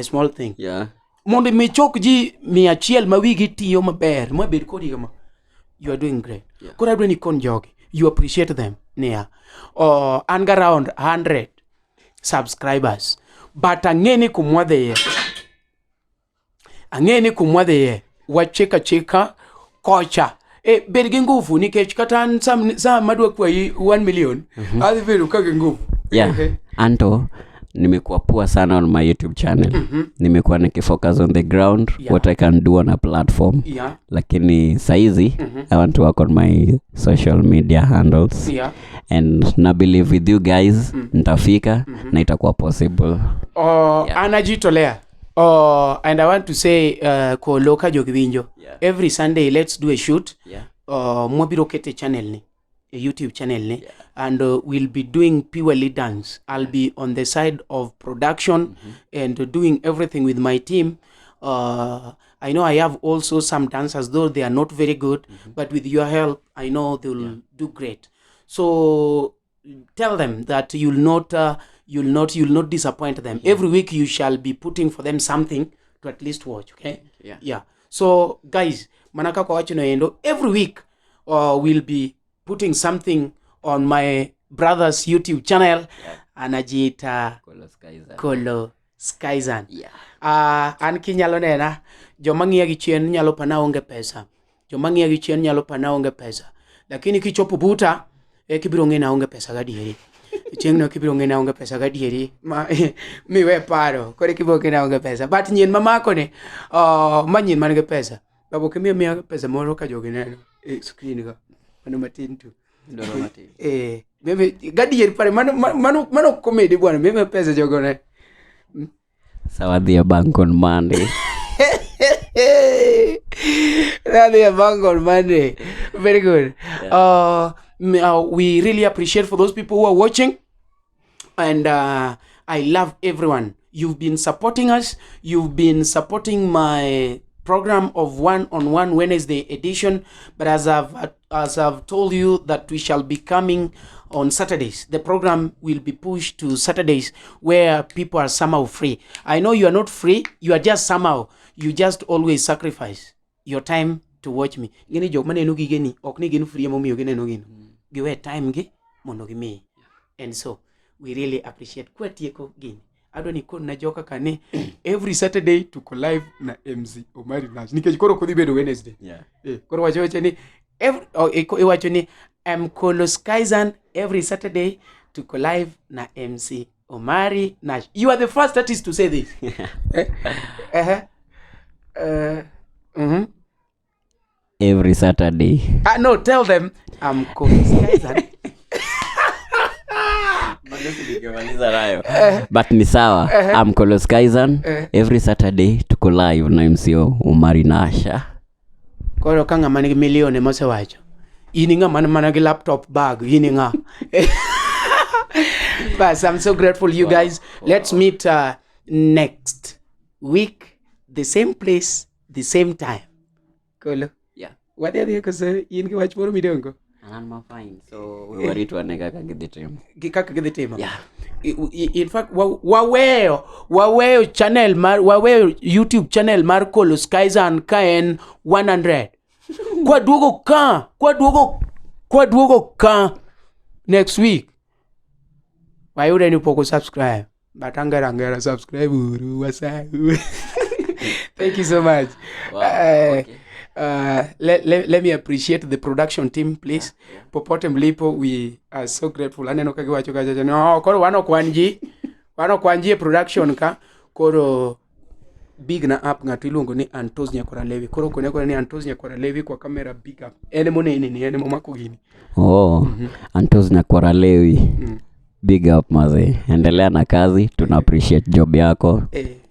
small thing. Mondo mi chok ji 100 ma wigi tiyo maber, mabed kodi kama, you are doing great. Koro adwa ni kon jogi, you appreciate them niya. Oh, an ga around 100 subscribers, but ang'e ni kumwadhiye, ang'e ni kumwadhiye wachika chika kocha. Bed gi nguvu nikech kata an sam madwa kwayi 1 million, adhi bedo ka gi nguvu. Yeah, anto Nimekuwa poor sana on my YouTube channel. Nimekuwa nikifocus on the ground, what I can do on a platform, lakini saizi I want to work on my social media handles and na believe with you guys nitafika na itakuwa possible. Oh, Yeah. anajitolea. Oh, and I want to say, kolo ka jogi winjo, every Sunday let's do a shoot. Mwabiro kete channel ni, a YouTube channel ni, and we'll be doing purely dance. I'll be on the side of production and doing everything with my team. I know I have also some dancers, though they are not very good, but with your help I know they'll do great. So tell them that you'll not disappoint them. Every week you shall be putting for them something to at least watch, okay? Yeah. Yeah. So guys, mana kaka wacho endo, every week we'll be putting something on my brother's YouTube channel. Anajiita Kolo Skyzan. An kinyalo nena, joma ng'iya gi chien nyalo pana onge pesa, joma ng'iya gi chien nyalo pana onge pesa, lakini kichopo buta e kibiro ng'e na onge pesa gadieri. Chieng'no kibiro ng'e na onge pesa gadieri ma miwe paro koro kibiro ng'e na onge pesa. But nyien mamako ni, ma nyien man gi pesa babo kimiyo miya pesa moro ka jogi neno e screen go mano matin tu. Meme gadier pare mano mano mano comedy bwana, meme pesa jogo ne. Sawa, dhi e bank on Monday. Nadhi e bank on Monday. Very good. We really appreciate for those people who are watching, and I love everyone. You've been supporting us. You've been supporting my program of one-on-one Wednesday edition. But as I've told you that we shall be coming on Saturdays. The program will be pushed to Saturdays where people are somehow free. I know you are not free. You are just somehow. You just always sacrifice your time to watch me. Gini jok maneno gigeni ok ni gin free emomiyo gineno gino. Giwe time gi mondo gimiyi. And so we really appreciate. Kwatieko gini, adwa ni kon na joka ka ni every Saturday tuko live na MC Omari Nash nikech koro kodhi bedo Wednesday. Koro wacho wacho ni every, oh, iwacho ni I'm Kolo Skyzan, every Saturday tuko live na MC Omari Nash. You are the first artist to say this. Every Saturday. Ah, no, tell them I'm Kolo Skyzan. But ni sawa. I'm Kolo Skyzan. Every Saturday tuko live na MC Omari Nasha. Koro ka ng'ama nigi milion ema osewacho, in ng'ama mana gi laptop bag, in ng'a? Bas, I'm so grateful, you guys. Let's meet next week, the same place, the same time. Kolo. Yeah. Wadhi adhiya koso in gi wach moro midong'o? An ma fine. So we warito ane kaka gidhi timo. Gi kaka gidhi timo. Yeah. In fact, waweyo channel mar, waweyo YouTube channel mar Kolo Skyzan ka en 100 kwaduogo ka next week, wayude ni pok subscribe, but angera angera subscribe uru wasayu. Thank you so much. Wow, okay. Let me appreciate the production team, please. Popote mlipo, we are so grateful. Aneno ka giwacho kacha ni, oh, koro wan ok wan ji, wan ok wan ji e production ka. Koro big na up ng'ato iluongo ni Antos Nyakwara Levi. Koro kone kone ni Antos Nyakwara Levi kwa kamera, big up. En monene ni en momako gini. Oh, Antos Nyakwara Lewi. Big up maze. Endelea na kazi, tuna appreciate job yako.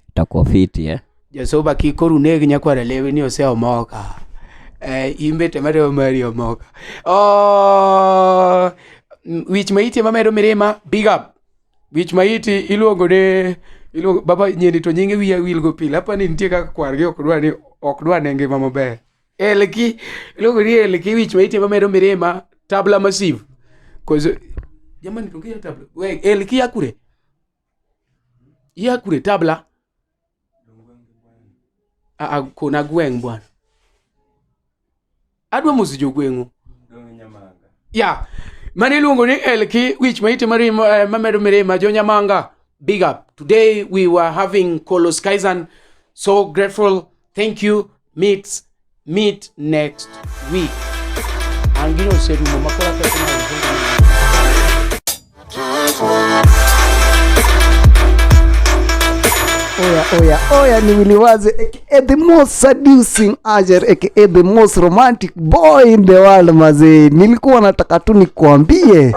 Itakuwa fiti, eh. Jasoba kik koro uneg Nyakwara Lewi ni oseomoka. Imbe tematemo mari omoka. Oh, wich maiti mamedo mirima, big up. Wich maiti iluongo ni iluongo baba nyieni to nyinge wiya wil go pile. Apa ni nitie kaka kwargi ok dwa ni ok dwa ne ngima maber. Elki iluongo ni Elki wich maiti mamedo mirima, tabla massive. Kozo jamani tungia tabla. We Elki yakure. Yakure tabla. Ah, kuna gweng' bwana. Adwa moso jogweng'u. Ya, mano iluongo ni Elki wich maiti marima, mamedo mirima jo Nyamanga. Big up. Today we were having Kolo Skyzan. So grateful. Thank you. Meet next week. An gino oserumo makoro aketho. Oya, oya, oya, ni Willy Waze aka the most seducing ager aka the most romantic boy in the world mazee. Nilikuwa nataka tu nikuambie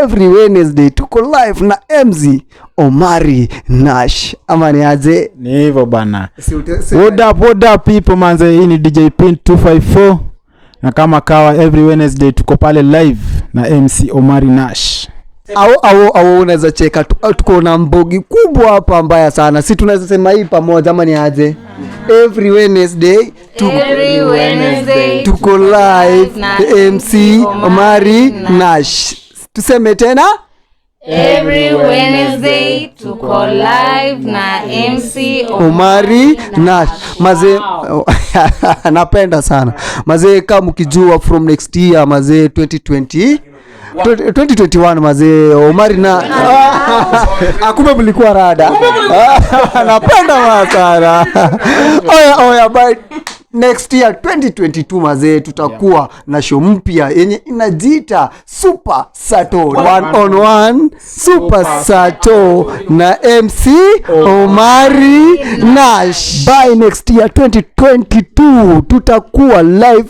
every Wednesday tuko live na MC Omari Nash, ama ni aje? Ni hivyo bana. What up, what up people manze, hii ni DJ Pin 254 na kama kawa every Wednesday tuko pale live na MC Omari Nash. Au unaweza cheka tuko na mbogi kubwa hapa mbaya sana, si tunaweza sema hii pamoja ama ni aje? Every Wednesday Every Wednesday tuko live na MC Omari Nash. Tuseme tena. Every Wednesday tuko live na MC Omari Nash. Mazee, napenda sana mazee, kama mkijua from next year mazee 2020 2021 mazee Omari na akumbe mlikuwa rada. Napenda sana. Oya oya, bye. Next year 2022 mazee tutakuwa na show mpya yenye inajiita Super Sato one on one, Super Sato na MC Omari Nash. By next year 2022 tutakuwa live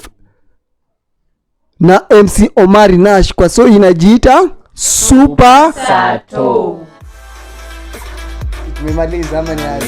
na MC Omari Nash kwa so inajiita Super Sato. Tumemaliza ama ni aje?